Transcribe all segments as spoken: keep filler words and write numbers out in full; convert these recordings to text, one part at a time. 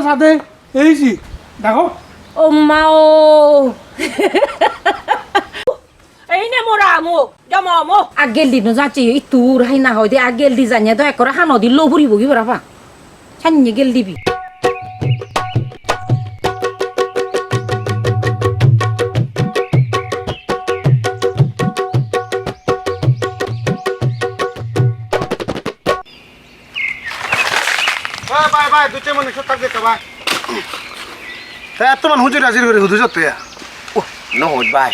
Sade, ei si, dego. O ma o. Ei ne mora mo, jomo mo. Agel dino jacche ittur hai na hoide, agel di janye do ekkore hanodi lo puribo gi parapang. Sanye gel dibi. Bai, bai, bai, ducche moni sot tak jete bai. Te ettoman hujuri ajiri guri hudu jotte ya? Uh, no hoj bai.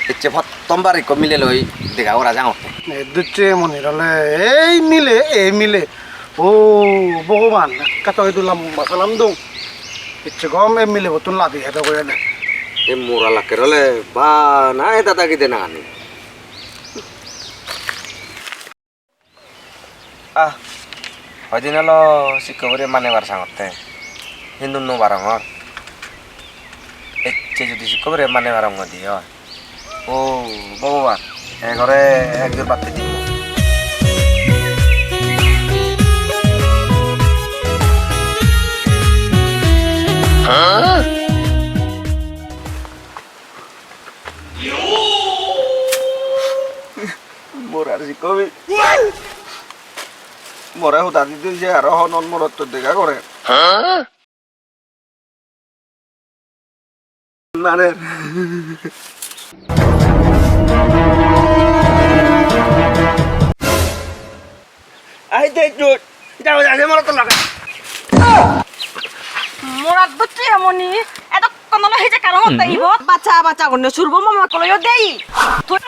Ecche pottom bar ikko mile loi dega gora jangotte. E ducche moni ole ei mile, ei mile. O Bhogoban, ekka to idu lamba salam dong. Ecche gom ei milebottun ladi hedo goyede. E mora lakker ole bana e dada gide nangani. Ah, hoidin olo sikko guri manebar sangotte, hintu no parongor. Ecche judi sikko guri manebar ongodi oi. O Bhogoban, egore ekjor batte di. Morar sikkobi. More hoda dide je aro honon morotto dega gore. Naner. Ai de jut. Jao, jao, jao, morotto laga. Morat bucche amoni. Edokkon olo hije karo hotte ibot. Bacha, bacha gonne surbo mama koloyo dei. Tui,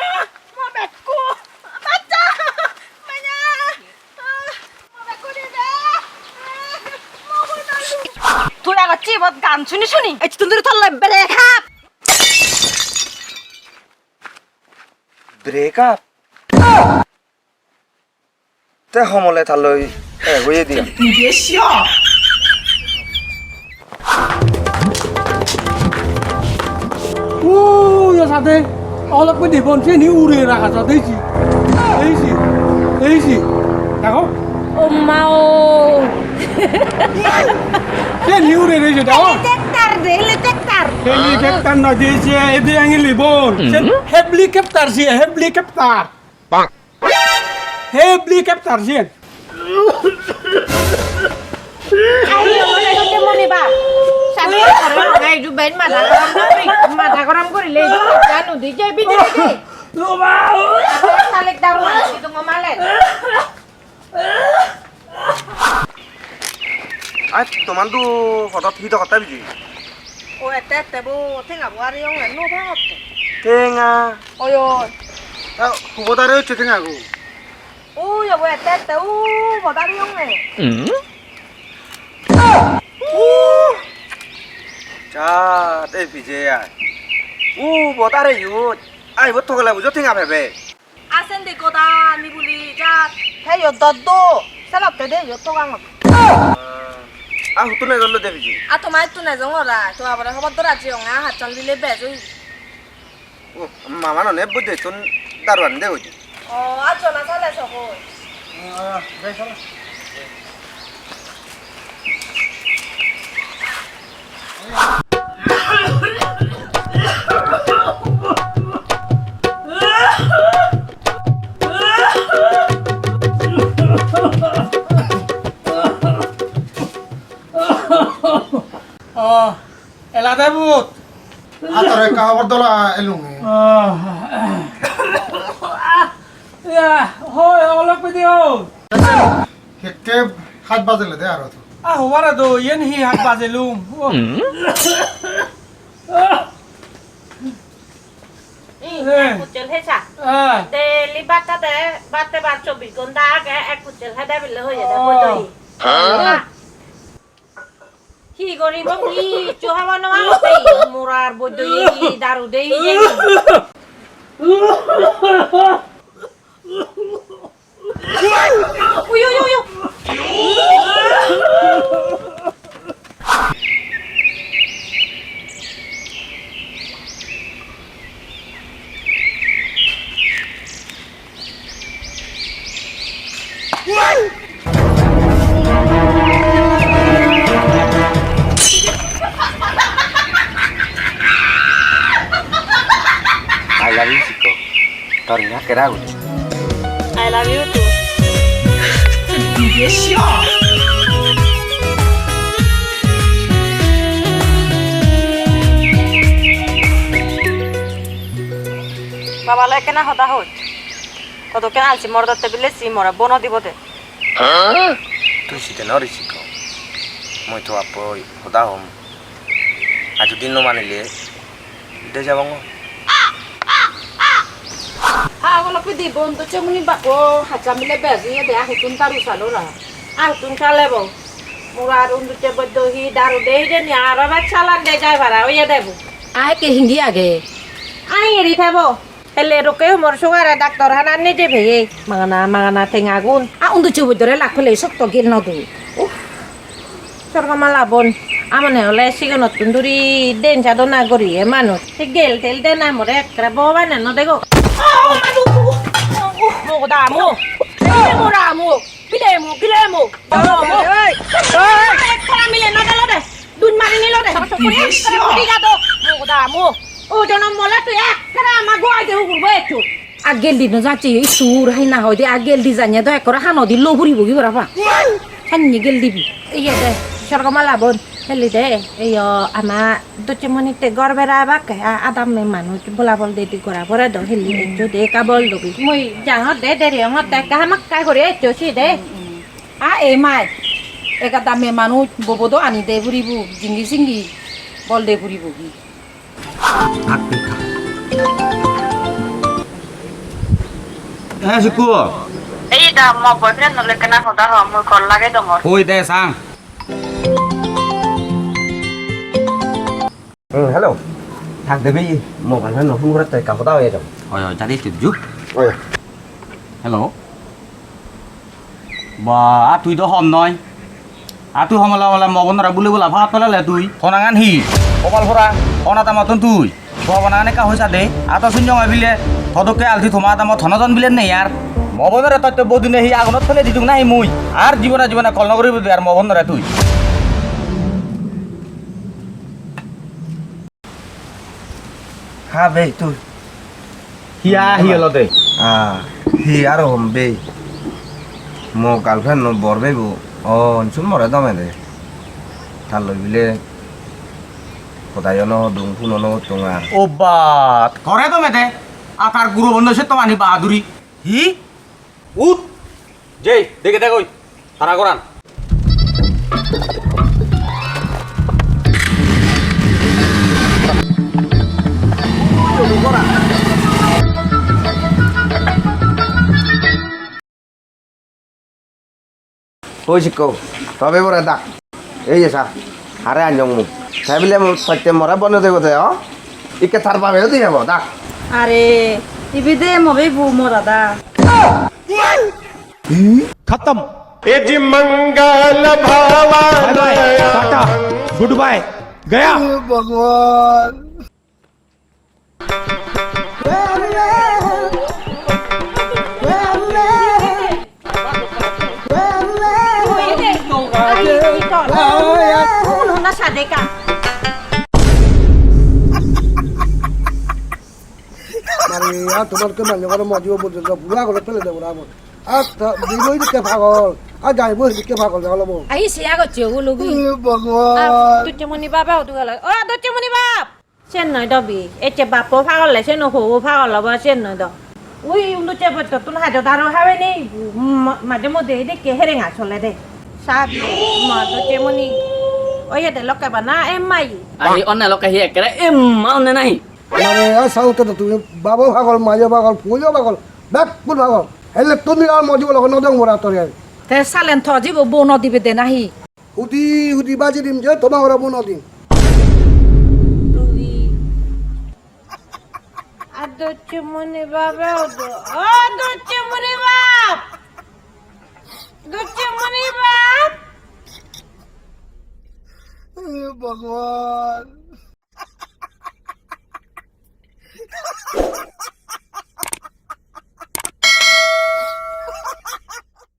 mo bekku. Bacha. Manya. Tui agocchi ibot gan suni suni. Ecche tun duri tolle break up. Break up? Te homole talloi ek oye diya. Ui, o sade, olok pini bon seni ure raga sade si. Ei si, ei si. Dego? O ma o. Seni ure rei si, dego? Helicopter de, helicopter. Helicopter no de si, ede angeli bon. Sen helicopter si, helicopter. Helicopter siyen. Ai, oi, oi, oi, moni ba. Sale, oi, oi, oi, ju ben mada gorom gori, mada gorom gori le, janu di je bidire de. Salek daru, itu ngomale. Ai, toman do hodot hi dogotte biji? O ette ette bo, tenga bo areyonge, no pangotte. Tenga? Oi, oi. Ta hubo dare hocche tenga go? Ui, obo ette ette, u, bo dareyonge. Hmm? U! Ja, te pije ai. U, bo dareyot. Ai, bo togele bujo tenga pebe. A sendi goda nibuli jat. He iyot dot do. Senotte de iyot togangot. Ah, huttun ejollo de piji? A toma ittun ejongor ai. To abare hobor dora jiyonge, a hachchol bile bej oye. Oh, mama none budde ittun daru ani de hoide. Oh, a jona sale sogoi. Ah, de sale. Oh, elade but. Atore ekka hobor dola elungi. Oh. Ya, hoi, olok pidi hoi. Hekke haj bajele de aro to. Ah, hobare do, yen hi haj bajelum. Oh. Ih, eh. Ek kuchel hesa. Ah. Daily bhat hade, bhat hebar chobbish ghonta age, ek kuchel hede bile hoye de, oh, boi doi. Hi goribo, hissu hobor nw pang te, murar boi doi, daru dei, hijeni. Uyo, uyo, uyo. Tor ina kera guri. I love you too. Baba loi ekkena hoda hoj. Todokken alsi morodotte bile si more bono dibo de. Tui side nw oris ikko. Mui to appoi hoda hom. Ar judi nw manile, de jabong. Ha, bolo pidi bon to chemuni bako, hacha mile bej iye de, ahuttun daru salo ra. Ahuttun sale bo. Mura ar undutte boddo hi daru de hijeni, aro bek salan de jai para oye de bo. Ai ke hindi age? Ai eri thebo. Hele rokke humor sugare doctor hana neje peye. Magana, magana tengagun. A unducche boddore lak pele sokto gel no dui. Uff. Sorgomala bon, amane ole sigonottun duri den sadona goriye manuj. Se gel tel dena more ekkere bhogobane no dego. Oh, madu! Mogoda amo! Mogoda amo! Bile amo! Bile amo! Bile amo! Ei! Ei! Ekkere mile no gelo de! Dun mari nilo de! Sokori ekkere pudi gado! Mogoda amo! O jonom mole tui ekkere ama guai de ugurbo ettu! A geldi no jacche, isur, hai na hoide, a geldi janye do ekkore hanodi lo puribo gi parapang. Sanni geldi bi. Iye de, sorgomala bon, heli de, iyo ama docche monitte gor bera ebakke, a, adamme manuj bolabol dedi gora pore do, heli eccho de ekka bol dogi. Mui jangor de, deri ongotte ekka hamakkai guri eccho si de. A, e mai, ekka damme manuj bobo do ani de puribo, jingi singi bol de puribo gi. Thak, thak, thak. Eh, Sukku. Ei da, mo boyfriend nole kena hoda ho, mui call lage dongor. Hoi de sang. Hmm, hello. Thak de bhei, mo boyfriend no phone goratte ekka hoda hoye dong. Oi, oi, jadi tujju. Oi. Hello. Ba, a tui do hom noi. A tui homole homole mo bonore bule bula phat pelele tui. Honangan hi? Kopal pora, hona tamattun tui. Bobanagan ekka hoisa de. A to sunjong bile, todokke alti toma adamot hono jon bile nei ar. Mo bonore totte bodine hi agunot pele didung nahi mui? Ar jibone jibone kol no guribo de ar mo bonore tui. Ha bei tui. Hiya hi olode? Ah, hi aro hom bei. Mo girlfriend no bor beibo. O, insun more dome de. Tar loi bile hodayo no hodung, phone-o no gottung ar. O ba, tore dome de. A tar guro bondo se tomani bahaduri. Hi? Ut! Jei, dege degoi, tara goran. Oi sikko, tobe bore dak. Ei je sa, hare anjong mu. Te bile mo-, patte more bono dego de, o? Ikke tar babe odi hebo, dak. Are, ibe de mo be bu mora da. खत्म। ए जी मंगल भवन। Bye bye, tata, good bye, गया। हे भगवान। Mare, ar tomar ke manye gore mojibo porjonto puro agore pele debo na amot. Ar ta, diboi dikke pagol, ar gaibo dikke pagol degolo bo. Ai, siya gocche ulugi. He Bhagwan. Ah, Duchchemoni baba udu gelo. O, Duchchemoni bab! Sen noi dobi. Ecche bappo pagol le, sen ho pagol obo, sen noi do. Ui, undu che bottottun hajo daru habe nei, ma-, maje modde edikke herenga sole de. Sab, ma Duchchemoni. Oye de lokke bana, em mai. Ahi, onne lokke hi ekkere, em ma onne nahi. Mane, a saute to tumi babo pagol, mayo pagol, puyo pagol, bekkun pagol. Hele tumi ar moji bolo no dong mora tori. Te salen to jibo bo no dibe de nahi? Hudi hudi baji dim je toma ora bo no dim. Ruhi. A Duchchemoni babe odo. O Duchchemoni bab! Duchchemoni bab! He Bhagwan.